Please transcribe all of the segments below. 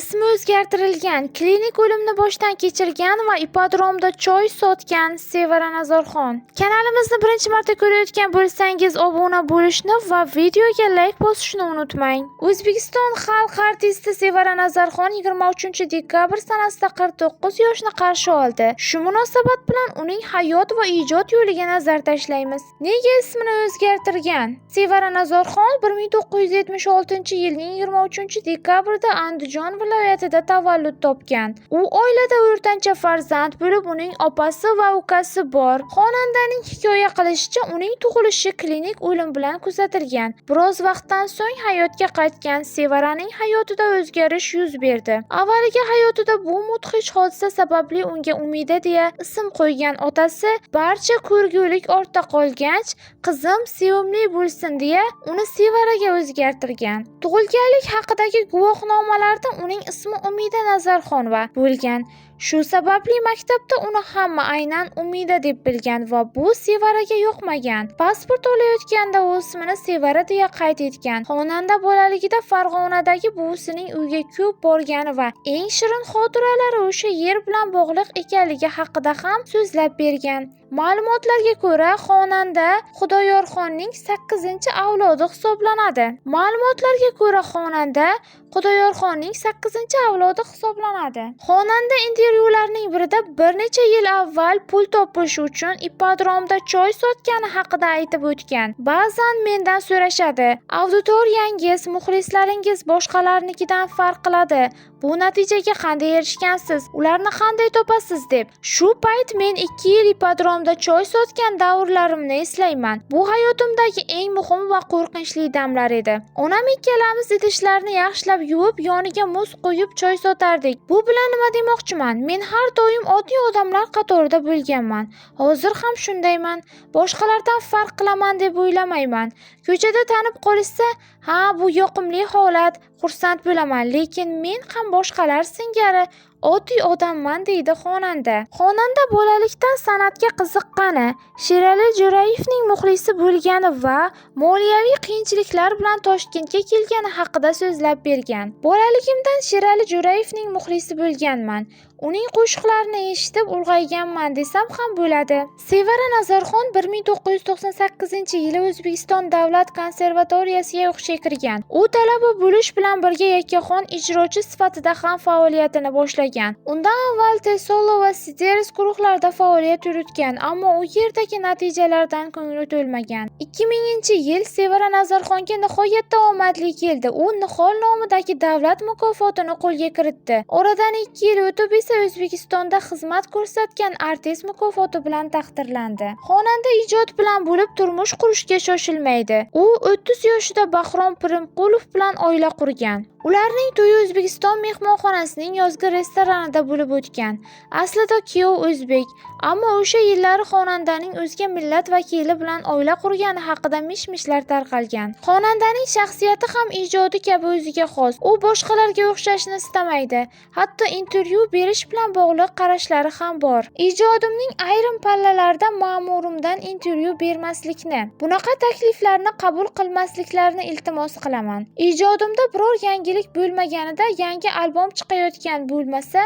Ismi o'zgartirilgan, klinik o'limni boshdan kechirgan va ipodromda choy sotgan Sevara Nazarxon. Kanalimizni birinchi marta ko'rayotgan bo'lsangiz, obuna bo'lishni va videoga layk bosishni unutmang. O'zbekiston xalq artisti Sevara Nazarxon 23-dekabr sanasida 49 yoshni qarshi oldi. Shu munosabat bilan uning hayot va ijod yo'liga nazar tashlaymiz. Nega ismini o'zgartirgan? Sevara Nazarxon 1976-yilning 23-dekabrida Andijon viloyatida tavallud topgan. U oilada o'rtancha farzand bo'lib, uning opasi va ukasi bor. Xonandaning hikoya qilishicha, uning tug'ilishi klinik o'lim bilan kuzatilgan. Biroz vaqtdan so'ng hayotga qaytgan Sevaraning hayotida o'zgarish yuz berdi. Avvaliga hayotida bu mudhish hodisa sababli unga Umida deya ism qo'ygan otasi barcha ko'rgulik ortda qolgach, qizim sevimli bo'lsin deya uni Sevaraga o'zgartirgan. Tug'ilganlik haqidagi guvohnomalarda uning ismi Umida Nazarxonova bo'lgan. Shu sababli maktabda uni hamma aynan Umida deb bilgan va bu Sevaraga yoqmagan. Pasport olayotganda u ismini Sevara deya qayd etgan. Xonanda bolaligida Farg'onadagi buvisining uyiga ko'p borgani va eng shirin xotiralari o'sha yer bilan bog'liq ekanligi haqida ham so'zlab bergan. Ma'lumotlarga ko'ra, xonanda Xudoyorxonning 8-avlodi hisoblanadi. Ma'lumotlarga ko'ra, xonanda Xudoyorxonning 8-avlodi hisoblanadi. Xonanda intervyularning birida bir necha yil avval pul topish uchun ipodromda choy sotgani haqida aytib o'tgan. Ba'zan mendan so'rashadi: "Auditoriyangiz, muxlislaringiz boshqalarnikidan farq qiladi. Bu natijaga qanday erishgansiz? Ularni qanday topasiz?" deb. Shu payt men 2 yil ipodromda choy sotgan davrlarimni eslayman. Bu hayotimdagi eng muhim va qo'rqinchli damlar edi. Onam ikkalamiz idishlarni yaxshilab yuvib, yoniga muz qo'yib choy sotardik. Bu bilan nima demoqchiman? Men har doim oddiy odamlar qatorida bo'lganman. Hozir ham shundayman. Boshqalardan farq qilaman deb o'ylamayman. Ko'chada tanib qolishsa, ha, bu yoqimli holat, xursand bo'laman, lekin men ham boshqalar singari oddiy odamman, deydi xonanda. Xonanda bolalikdan san'atga qiziqqani, Sherali Jo'rayevning muxlisi bo'lgani va moliyaviy qiyinchiliklar bilan Toshkentga kelgani haqida so'zlab bergan. Bolaligimdan Sherali Jo'rayevning muxlisi bo'lganman. Uning qo'shiqlarini eshitib ulg'ayganman desam ham bo'ladi. Sevara Nazarxon 1998-yili O'zbekiston davlat konservatoriyasiga o'qishga kirgan. U talaba bo'lish bilan birga yakkaxon ijrochi sifatida ham faoliyatini boshlagan. Undan avval Tesolo va Sideris guruhlarida faoliyat yuritgan, ammo u yerdagi natijalardan ko'ngli to'lmagan. 2000-yil Sevara Nazarxonga nihoyatda omadli keldi. U Nihol nomidagi davlat mukofotini qo'lga kiritdi. Oradan 2 yil o'tib esa O'zbekistonda xizmat ko'rsatgan artist mukofoti bilan taqdirlandi. Xonanda ijod bilan bo'lib turmush qurishga shoshilmaydi. U 30 yoshida Bahrom Pirimqulov bilan oila qurgan. Ularning to'yi O'zbekiston mehmonxonasining yozgi restoranida bo'lib o'tgan. Aslida kuyov o'zbek, ammo o'sha yillari xonandaning o'zga millat vakili bilan oila qurgani haqida mish-mishlar tarqalgan. Xonandaning shaxsiyati ham ijodi kabi o'ziga xos. U boshqalarga o'xshashni istamaydi. Hatto intervyu berish bilan bog'liq qarashlari ham bor. Ijodimning ayrim pallalarida ma'murimdan intervyu bermaslikni, bunaqa takliflarni qabul qilmasliklarini iltimos qilaman. Ijodimda biror yangilik bo'lmaganida, yangi albom chiqayotgan bo'lmasa,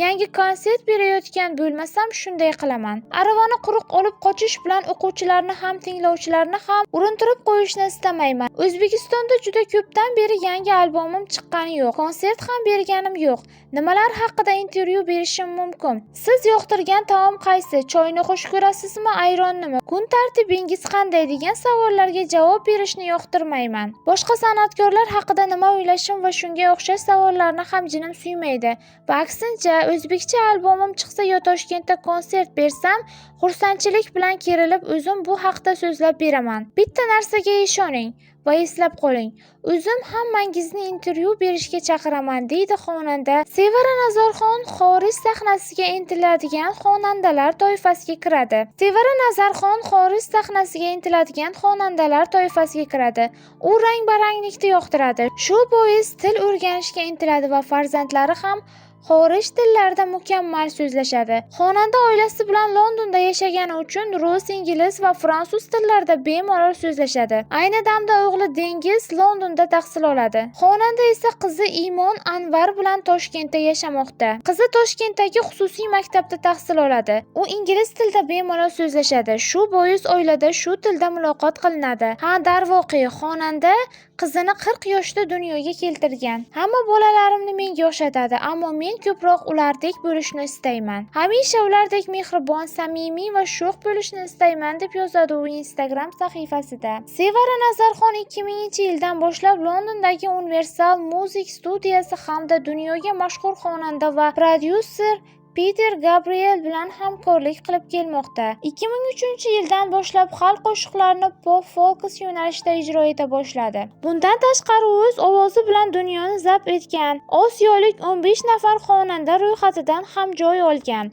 yangi konsert berayotgan bo'lmasam shunday qilaman. Aravani quruq olib qochish bilan o'quvchilarni ham, tinglovchilarni ham urintirib qo'yishni istamayman. O'zbekistonda juda ko'pdan beri yangi albomim chiqqani yo'q, konsert ham berganim yo'q. Nimalar haqida intervyu berishim mumkin? Siz yoqtirgan taom qaysi? Choyni xush ko'rasizmi, ayronnimi? Kun tartibingiz qanday degan savollarga javob berishni yoqtirmayman. Boshqa san'atkorlar haqida nima o'ylashim va shunga o'xshash savollarni ham jinim suymaydi. Va aksincha, o'zbekcha albomim chiqsa yo Toshkentda konsert bersam, xursandchilik bilan kerilib o'zim bu haqda so'zlab beraman. Bitta narsaga ishoning va eslab qoling. O'zim hammangizni intervyu berishga chaqiraman, deydi xonanda. Sevara Nazarxon xorij sahnasiga intiladigan xonandalar toifasiga kiradi. Sevara Nazarxon xorij sahnasiga intiladigan xonandalar toifasiga kiradi. U rang-baranglikni yoqtiradi. Shu bois til o'rganishga intiladi va farzandlari ham Xorij tillarida mukammal so'zlashadi. Xonanda oilasi bilan Londonda yashagani uchun rus, ingliz va fransuz tillarida bemalol so'zlashadi. Ayni damda o'g'li Dengiz Londonda tahsil oladi. Xonanda esa qizi Imon Anvar bilan Toshkentda yashamoqda. Qizi Toshkentdagi xususiy maktabda tahsil oladi. U ingliz tilida bemalol so'zlashadi. Shu bois oilada shu tilda muloqot qilinadi. Ha, darvoqe, xonanda qizini 40 yoshda dunyoga keltirgan. "Hamma bolalarimni menga o'xshatadi, ammo men ko'proq ulardek bo'lishni istayman. Hamisha ulardek mehribon, samimiy va sho'x bo'lishni istayman", deb yozadi u Instagram sahifasida. Sevara Nazarxon 2000-yildan boshlab Londondagi Universal Music studiyasi hamda dunyoga mashhur xonanda va prodyuser Piter Gabriel bilan hamkorlik qilib kelmoqda. 2003-yildan boshlab xalq qo'shiqlarini pop folk yo'nalishida ijro eta boshladi. Bundan tashqari, u o'z ovozi bilan dunyoni zabt etgan osiyolik 15 nafar xonanda ro'yxatidan ham joy olgan.